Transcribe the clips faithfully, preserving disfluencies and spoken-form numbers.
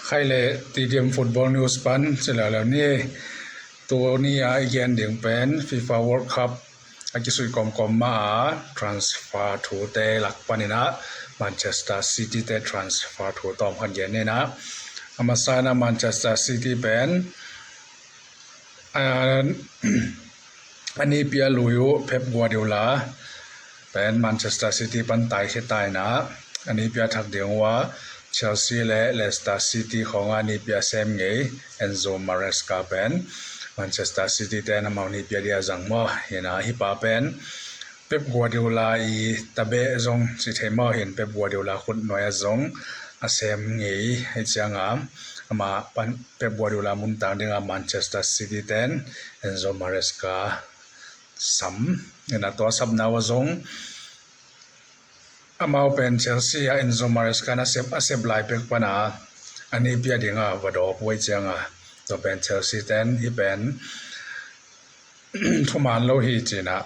Khai le T D M Football News pan ci leuleu ni. Tuni a i gen ding pen FIFA World Cup a kisuih kawmkawm ma a transfer thute lak panin ah Manchester City te transfer thu tawm khat gen ni. A masa in ah Manchester City pen a, a nipi a lui uh Pep Guardiola pen Manchester City pan taikhia ta in ah, a nipi a thak ding uh a Chelsea le Leicester City khawng a nipi a sem ngei Enzo Maresca pen Manchester City te in amau nipi a dia zang maw hi in ah, hih pa pen Pep Guardiola i tabeh zong ci thei maw hi in, Pep Guardiola khutnuai ah zong a sem ngei hi ciang a, amah pan Pep Guardiola mun tang ding a Manchester City ten Enzo Maresca sam in ah, tua sapna uh a zong amau pen Chelsea a Enzo Maresca na sep, a sep lai pek pan a, a nipi a ding a va dawp uh hi ciang a, tua pen Chelsea ten hih pen thuman lo hi ci in ah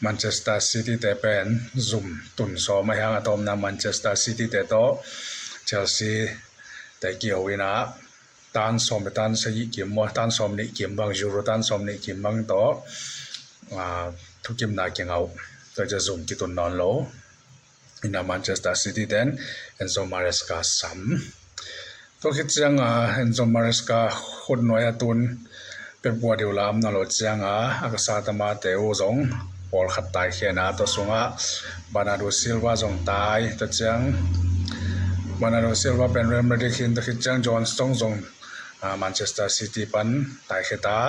Manchester City te pen zum tun sawm a hi hang, a tawpna Manchester City te tawh Chelsea te kiho in ah tan sawm le tan sagih kim maw, tan sawm nih kim bang, Euro tan sawm nih kim bang tawh, ah, thukimna kingah uh. Tua ciang zum kitun nawn lo in ah Manchester City ten Enzo Maresca sam. Tua khit ciang a Enzo Maresca khutnuai a tun Pep Guardiola om nawn lo ciang a, a ka sa tama te uh zong pawlkhat taikhia in ah, tua sungah Bernardo Silva zong tai, tua ciang Bernardo Silva pen Real Madrid hi in, tua khit ciang John Stones zong, ah, Manchester City pan taikhia ta.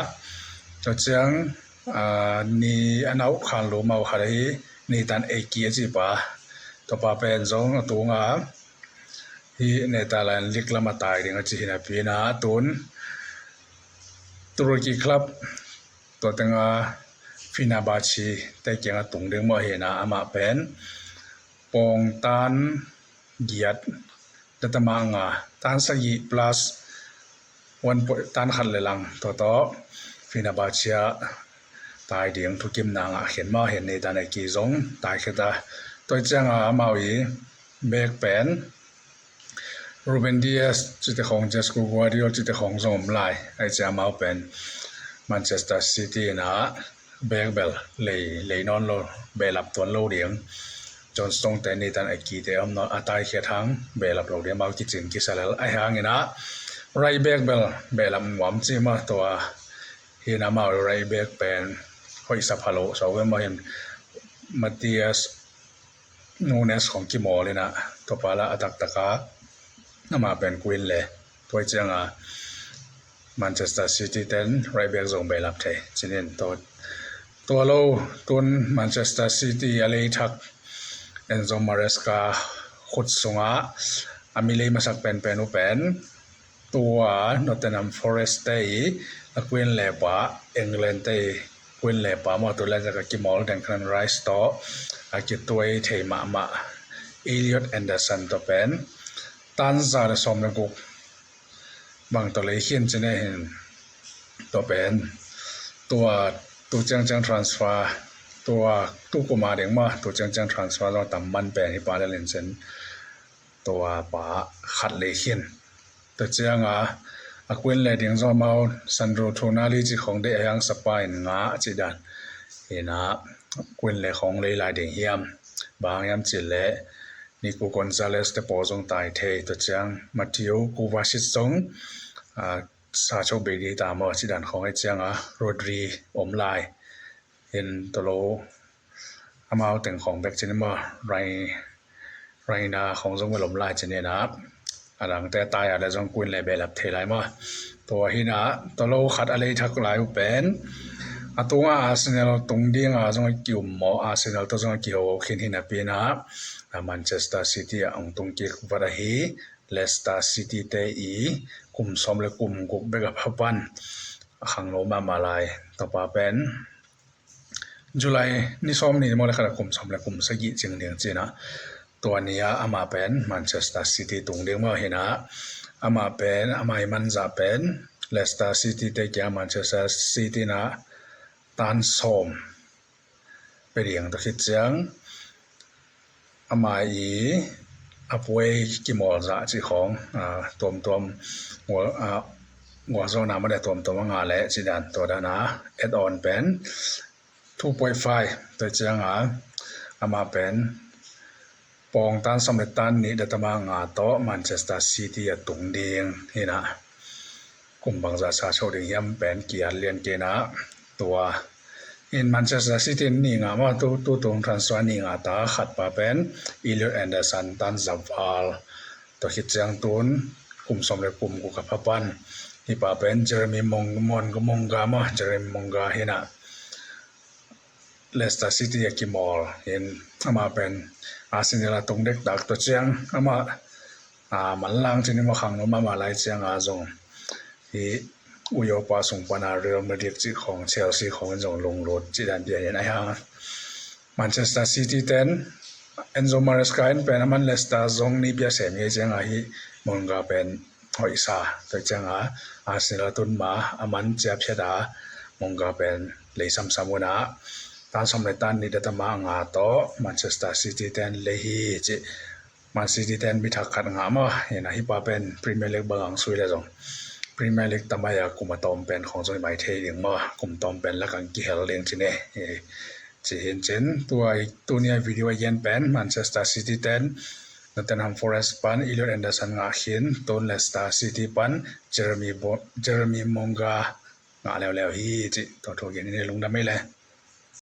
Tua ciang, ah, ni a na uh khan lum a uh khat ahi Nathan Ake a ci pa, tua pa pen zong a tung a hih Netherlands league lam a tai ding a ci hi napi in ah, tun Turkey club tua teng a Fenerbahce te kiang a tung ding maw hi in ah, amah pen pawng tan giat, data mah nga, tan sagih plus one point, tan khat le lang, tua tawh Fenerbahce ah tai ding thukimna ngah khin maw hi in, Nathan Ake zong taikhia ta. Tua hi ciang a amau i back pen Ruben Dias cite khawng, Joško Gvardiol cite khawng zong om lai. Ahi ciang amau pen Manchester City in ah back bel lei, lei nawn lo, behlap tuan lo ding. John Stones te, Nathan Ake te om nawn a, taikhiat hang behlap lo ding, amau kicing kisa lel. Ahi hangin ah right back bel behlap nuam ci maw, tua hi in ah amau right back pen hoih sa pha lo, so ve maw hi in, Matheus Nunes khawng kimawl in ah, tua pa lah a taktak a amah pen Quinn le, tua hi ciang a Manchester City ten right back zong behlap thei ci in, tua, tua lo tun Manchester City a leithak Enzo Maresca khut sungah a mi lei masak penpen uh pen tua Nottingham Forest te i a Quinn le pa, England te i Quinn le pa maw, tu laitak a kimawl Declan Rice tawh a kituai thei mahmah Elliot Anderson tawh pen tan za le sawm le guk bang tawh lei khin ci in ah hi in, tua pen tua tu ciangciang transfer, tua tu kum a ding maw, tu ciangciang transfer zong tam man pen hih pa le lincin tua pa khat lei khin. Tua ciang a, a Quinn le ding zong amau Sandro Tonali ci khawng deih a hi hang, Spurs in ngah cih dan hi in ah, Quinn le khawng lei lai ding hiam? Bang hang hiam cih leh Nico Gonzalez te pawl zong tai thei, tua ciang Mateo Kovacic zong, ah, sa cho bei ding ta maw cih dan khawng hi ciang a, Rodri om lai. Hi in tua lo amau teng khawng bek ci in maw, Rai-, Raina khawng zong bel om lai ci in ah, a dangte tai a le zong Quinn le behlap thei lai maw. Tua hi in ah, tua lo khat a leithak lai uh pen a tungah Arsenal tung ding a zong a ki-um maw, Arsenal tawh zong a kiho khin hi napi in ah, a Manchester City ah hong tung kik vat ahi Leicester City te i kum sawm le kum guk bek a pha pan a khangno mahmah lai, tua pa pen July ni sawm nih maw le khat a kum sawm le kum sagih cing ding ci in ah, tua ni ah amah pen Manchester City tung ding maw hi in ah, amah pen, amah i manzah pen Leicester City te kiang Manchester City in ah tan sawm pia ding, tua khit ciang amah i a puai kimawl zah cih khawng, a, tuamtuam, ngua, a, ngua zawhna mah le tuamtuam a ngah leh cih dan, tua dan a add on pen two point five, tua ciang a amah pen pawng tan sawm le tan nih datama nga tawh Manchester City a tung ding hi na, kum bangzah sa chauh ding hiam pen kiat lian kei na. Tua in Manchester City in nih ngah maw, tu, tu tung transfer nih ngah ta, khat pa pen Elliot Anderson tan zaval, tua khit ciang tun kum sawm le kum guk a pha pan, hih pa pen Jeremy Mong-, Mong-, Monga maw, Jeremy Monga hi na, Leicester City a kimawl in, amah pen Arsenal a tung dektak, tua ciang amah, a, manlang cin i mah khang nuam, amah lai ciang a zong hi Europa sung pan a Real Madrid cih khawng, Chelsea khawng in zong lunglut cih dan pian in, ahi hang Manchester City ten Enzo Maresca in pen aman Leicester zong ni pia sem ngei ciang a hi Monga pen hoih sa, tua ciang a Arsenal a tun ma aman ciaphiat a Monga pen lei samsam un a, tan sawm le tan nih datama nga tawh Manchester City ten lei hi ci. Man City ten mi thak khat ngah maw, hi na, hih pa pen Premier League bang ang sui le zong Premier League tamai a kum a tawm pen khawng zong i mai thei ding maw, kum tawm pen lak ang kihel ding ci ne. Hi, ci hin cin, tua i, tuni a video a gen pen Manchester City ten Nottingham Forest pan Elliot Anderson ngah khin, tun Leicester City pan Jeremy Bo-, Jeremy Monga ngah leuleu hi ci, tua thu gen in, lungdam ei le.